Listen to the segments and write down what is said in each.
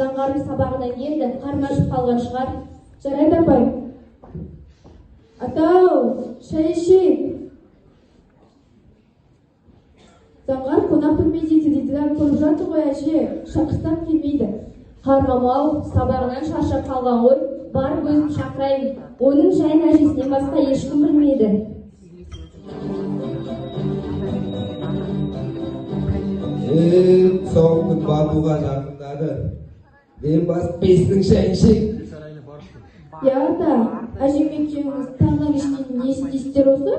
Заңғарым сабағынан келді, қарны ашып қалған шығар. Жарайды, апай. Атау, шай ішейік. Заңғар қонақ бөлмеде теледидар көріп жатыр ғой, әже. Шақырсам келмейді. Қарғам-ау, сабағынан шаршап қалған ғой. Барып өзім шақырайын. Оның жайын әжесінен басқа ешкім білмейді. Соң күн батуға жақындады. Дем басып бесінің шайын ішейік. Иә, ата, әжем екеуіңіз таңнан кешке дейін не істейсіздер осы?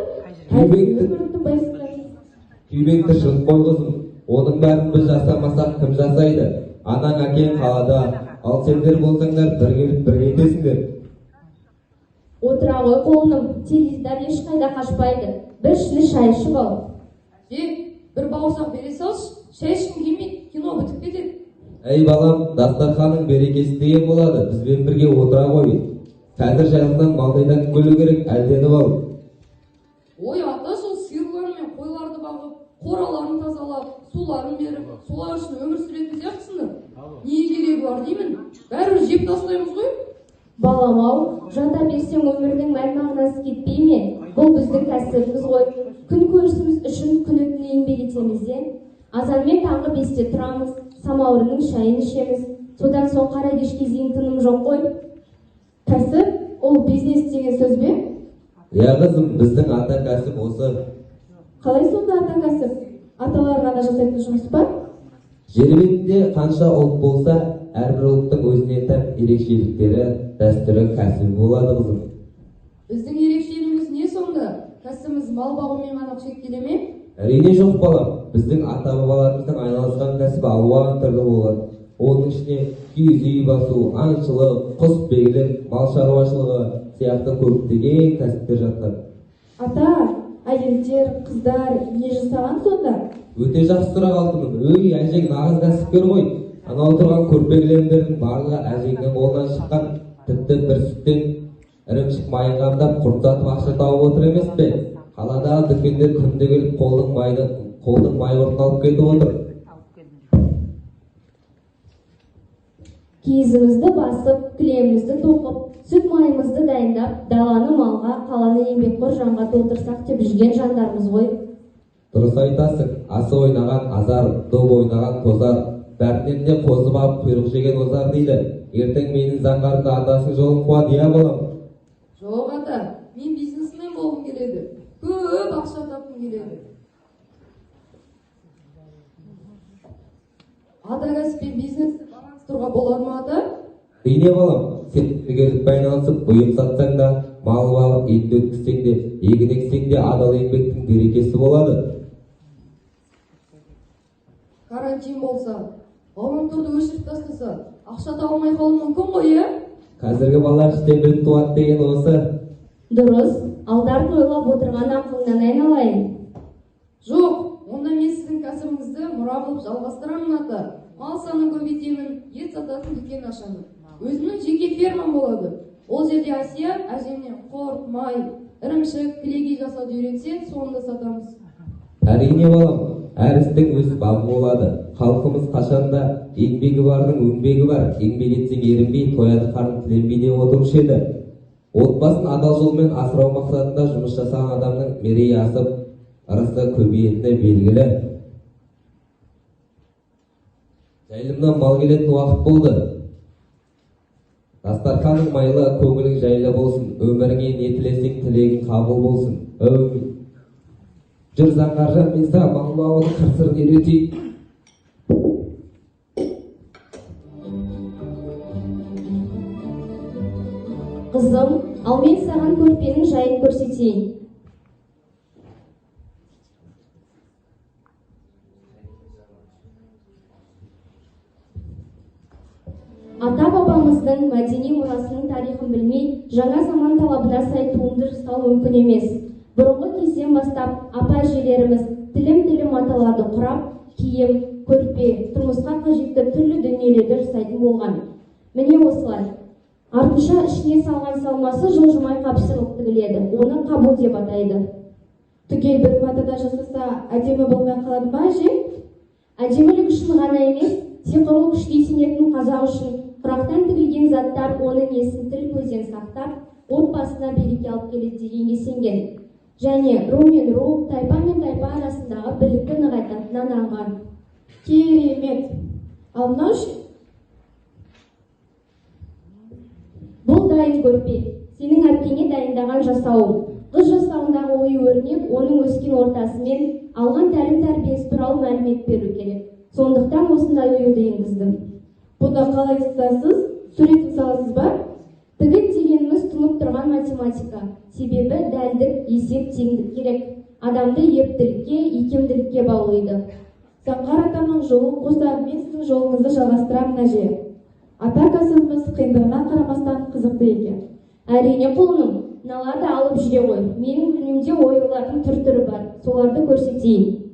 Күйбеңді- Өмір тынбайсыздар. Күйбең тіршілік қой, қызым. Оның бәрін біз жасамасақ, кім жасайды? Анаң, әкең қалада. Ал сендер болсаңдар, бір келіп, бір кетесіңдер. Отыра ғой, құлыным, теледидар ешқайда қашпайды. Бір шыны шай ішіп ал. Е, бір бауырсақ бере салшы, шай ішкім келмейді, кино бітіп кетеді. Әй, балам, дастарханның берекесі деген болады. Бізбен бірге отыра ғой. Қазір жайылымнан мал айдатып келу керек, әлденіп ал. Ой, ата, сол сиырлар мен қойларды бағып, қораларын тазалап, суларын беріп, солар үшін өмір сүретін сияқтысыңдар. Не керегі бар деймін, бәрібір жеп тастаймыз ғой. Балам-ау, жата берсең, өмірдің мән мағынасы кетпей ме? Бұл біздің кәсібіміз ғой. Күн көрісіміз үшін күні түні еңбек етеміз де. Азанмен таңғы 5-те тұрамыз, самаурынның шайын ішеміз. Содан соң қара кешке дейін тыным жоқ қой. Кәсіп, ол бизнес деген сөз бе? Иә, қызым, біздің ата кәсіп осы. Қалай сонда ата кәсіп? Аталар ғана жасайтын жұмыс па? Жер бетінде қанша ұлт болса, әрбір ұлттың өзіне тән ерекшеліктері, дәстүрі, кәсібі болады, қызым. Біздің ерекшелігіміз не сонда? Кәсібіміз мал бағумен ғана шектеле ме? Әрине жоқ, балам. Біздің ата бабаларымыздың айналысқан кәсібі алуан түрлі болады. Оның ішіне киіз үй басу, аңшылық, құсбегілік, мал шаруашылығы сияқты көптеген кәсіптер жатқан. Ата, әйелдер, қыздар не жасаған сонда? Өте жақсы сұрақ, алтыным. Өй, әжең нағыз кәсіпкер ғой. Анау тұрған көрпе кілемдердің барлығы әжеңнің қолынан шыққан. Тіпті бір сүттен ірімшік майын қамдап, құрт сатып ақша тауып отыр емес пе? Қаладағы дүкендер күнде келіп қолдың май құртын алып кетіп отыр. Киізімізді басып, кілемімізді тоқып, сүт майымызды дайындап, даланы малға, қаланы еңбекқор жанға толтырсақ деп жүрген жандармыз ғой. Дұрыс айтасың. Асық ойнаған азар, доп ойнаған тозар, бәрінен де қозы бағып құйрық жеген озар дейді. Ертең менің Заңғарым да атасының жолын қуады, иә, балам? Жоқ, ата, мен бизнесмен болғым келеді, көп ақша тапқым келеді. Ата кәсіп пен бизнесті байланыстыруға болады ма, ата? Әрине, балам. Сен зергерлікпен айналысып, бұйым сатсаң да, мал бағып, ет өткізсең де, егін ексең де, адал еңбектің берекесі болады. Карантин болса, ғаламторды өшіріп тастаса, ақша таба алмай қалуым мүмкін ғой, иә? Қазіргі балалар іштен біліп туады деген осы. Дұрыс, алды ойлап отырған ақылыңнан айналайын. Жоқ, онда мен сіздің кәсібіңізді мұра қылып жалғастырамын, ата. Мал санын көбейтемін, ет сататын дүкен ашамын. Өзімнің жеке фермам болады. Ол жерде Әсия әжемнен құрт, май, ірімшік, кілегей жасауды үйренсе, соны да сатамыз. Әрине, балам, әр істің өз бабы болады. Халқымыз қашанда еңбегі бардың еңбегі бар, еңбек етсең ерінбей, тояды қарын тіленбей деп отырушы еді. Отбасын адал жолмен асырау мақсатында жұмыс жасаған адамның мерейі асып, ырысы көбейетіні белгілі. Жайылымнан мал келетін уақыт болды. Дастарханың майлы, көңілің жайлы болсын. Өміріңе не тілесең, тілегің қабыл болсын. Әумин. Жүр, Заңғаржан, мен саған мал бағудың қыр сырын үйретейін. Қызым, ал мен саған көрпенің жайын көрсетейін. Ата бабамыздың мәдени мұрасының тарихын білмей, жаңа заман талабына сай туынды жасау мүмкін емес. Бұрынғы кезден бастап ата әжелеріміз тілім-тілім маталарды құрап, киім, көрпе, тұрмысқа қажетті түрлі дүниелерді жасайтын болған. Міне осылай. Артынша ішіне салған салмасы жылжымай қапсырылып тігіледі. Оны қабу деп атайды. Түгел бір матадан жасаса, әдемі болмай қалады ма, әже? Әдемілік үшін ғана емес, Сиқырлы күшке сенетін қазақ үшін құрақтан тігілген заттар оның есін тіл көзден сақтап, отбасына береке алып келеді дегенге сенген. Және ру мен ру, тайпа мен тайпа арасындағы бірлікті нығайтатынына нанған. Керемет. Ал мынау ше? Бұл дайын көрпе, сенің әпкеңе дайындаған жасауым. Қыз жасауындағы ою өрнек оның өскен ортасымен алған тәлім тәрбиесі туралы мәлімет беру керек. Сондықтан осындай оюды енгіздім. Бұны қалай сызасыз? Суретін саласыз ба? Тігін дегеніміз тұнып тұрған математика. Себебі дәлдік, есеп, теңдік керек. Адамды ептілікке, икемділікке баулиды. Заңғар атамның жолын қуса, мен сіздің жолыңызды жалғастырамын, әже. Ата кәсібіміз қиындығына қарамастан қызықты екен. Әрине, құлыным, мыналарды алып жүре ғой. Менің бөлмемде оюлардың түр-түрі бар. Соларды көрсетейін.